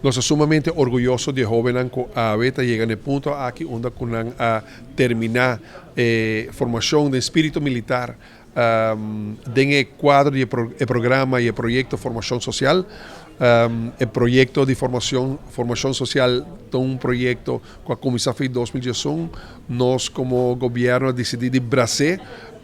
Nos ta sumamente orguyoso di e hobennan ku awe ta yega na e punto aki unda ku nan a terminá e formashon den spiritu militar den e kuadro di e programa i e proyekto Formashon Sosial. E proyekto di formashon Formashon Sosial ta un proyekto ku a kuminsá fin 2011. Nos komo gobièrnu a disidí di bras'é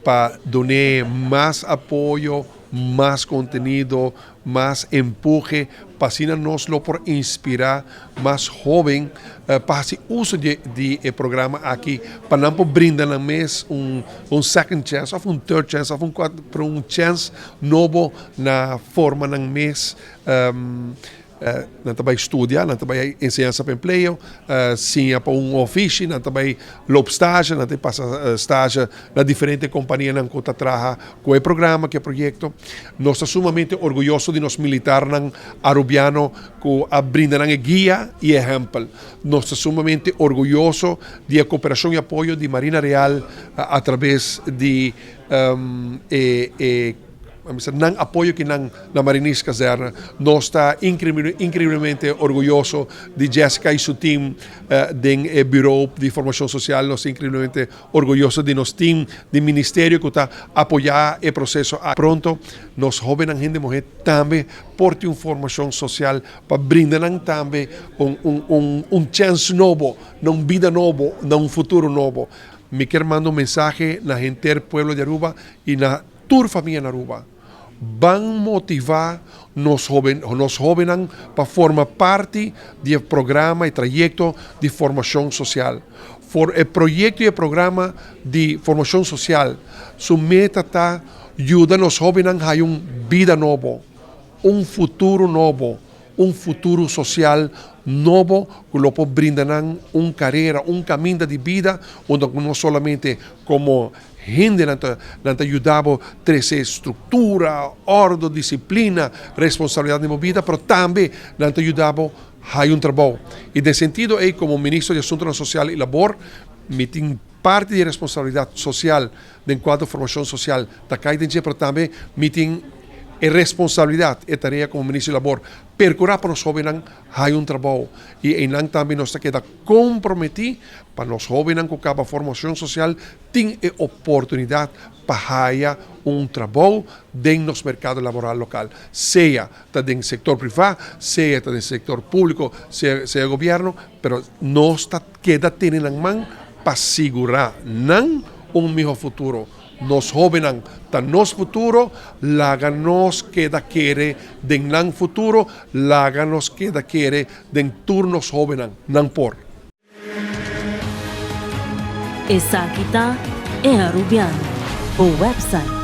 pa dun'é mas apoyo, mas kontenido, mas empuhe pa asina nos lo por inspirá mas hóben pa hasi uso di di e programa aki pa nan por brinda nan mes un un second chance òf un third chance òf un kuart pero un chance nobo na forma nan mes. Nan ta bai studia, nan ta bai enseñansa pa empleo, siña pa un ofishi, nan ta bai loop stage, nan ta pasa stage na diferente kompanianan ku ta traha ku e programa, ku e proyekto. Nos ta sumamente orguyoso di nos militarnan arubiano ku a brinda nan e guia i ehèmpel. Nos ta sumamente orguyoso di e koperashon i apoyo di Marina Real atrabes di e. A mester nan apoyo ki nan na Marinierskazerne. Nos ta increiblemente orguyoso di Jessica y su team den e Bureau di Formacion Social. Nos ta increiblemente orguyoso di nos team di ministerio cu ta apoya e proceso aki. Pronto nos hobennan hende muher tambe por tin un formacion social pa brinda nan tambe un chance nobo na un bida nobo, na un futuro nobo. Mi kier manda un mensahe na henter pueblo di Aruba y na. Tur famia na Aruba ban motiva nos hoben nos hobennan pa forma parti di e programa e trayecto di formacion social. For e proyecto y e programa di formacion social su meta ta yuda nos hobennan haya un bida nobo, un futuro nobo, un futuro social nobo cu lo por brinda nan un carera, un caminda di bida unda cu no solamente como Hendenan ta nan ta yuda bo trese struktura, òrdu, disiplina, responsabilidat den bo bida, pero tambe nan ta yuda bo haya un trabou. I den sentido ei komo Ministro di Asuntunan Sosial i Labor mi tin parti di e responsabilidat sosial den kuantu formashon sosial ta kai den dje, pero tambe mi tin e responsabilidat, e tarea komo Ministro di Labor perkurá pa nos hóbennan haya un trabou i einan tambe nos ta keda komprometí pa nos hóbennan ku kaba formashon sosial tin e oportunidat pa haya un trabou den nos merkado laboral lokal, sea ta den sektor privá, sea ta den sektor públiko, sea sea gobièrnu, pero nos ta keda tene nan man pa sigurá nan un mihó futuro. Nos hóbennan ta nos futuro, laga nos keda kere den nan futuro, laga nos keda kere den tur nos hóbennan, nan por. Esaki ta E Arubiano, bo website.